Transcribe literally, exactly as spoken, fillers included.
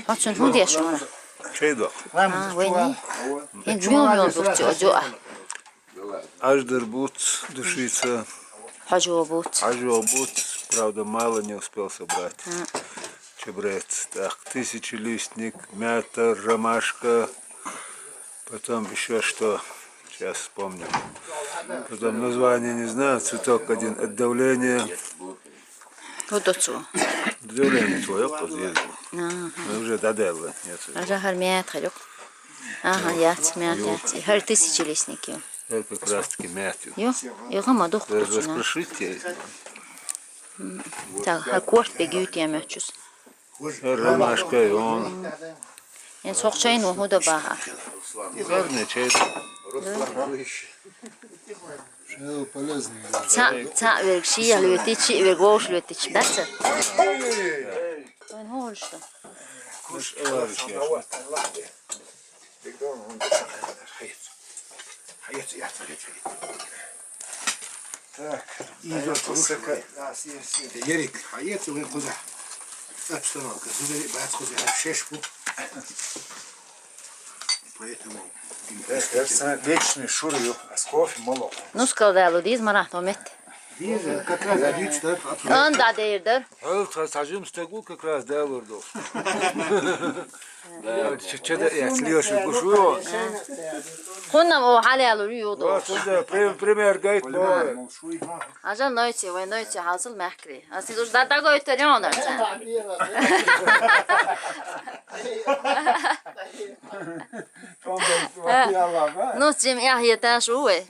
Хьо цуьнан хӀун деш вара? Чай дох. А, вай ни? ХӀинца мила мила буц оцу а? Аждар буц, душица. Хьожо буц. Хьожо буц, правда, мало не успел собрать. А. Чебрец. Так, тысячелистник, мята, ромашка. Потом еще что? Сейчас вспомним. Потом название не знаю, цветок один от давления. Вот отцу. Давление твое подъезд. Ага. Ну, уже додало, нет. Ага, хар мят харюк. Ага, яц, мят, яц. И хар тысячелистник ю. Это как раз таки мят ю. Ю, ю хама дух. Распрошите. Так, хар корт бегют я мячус. Ромашка, он. Эн сохчайн ву худа баха. Гарный чай. Полезный. Ца, ца верг ши я лветич, верг вовш лветич. Бацар. Он хулшта. Куш авариш я. Так, и Ерик, а это вы куда? Обстановка. Зубери, бац, куда? Шешку. Поэтому вечный шурю, а с кофе молоко. Ну, сказал, диз марат, но мет. Диз, как раз один, что ли? Он да, дейр, да. Хьол ца сажим стегу как раз да вырдо. Че да я слёш гушу. Хуннам о халял ю Вот, дос. Да, прям пример гайт бо. Ажа нойти, вай нойти хазыл махкри. А сиз уж да дагой торён арца. Ну, Джим, я хеташ уе.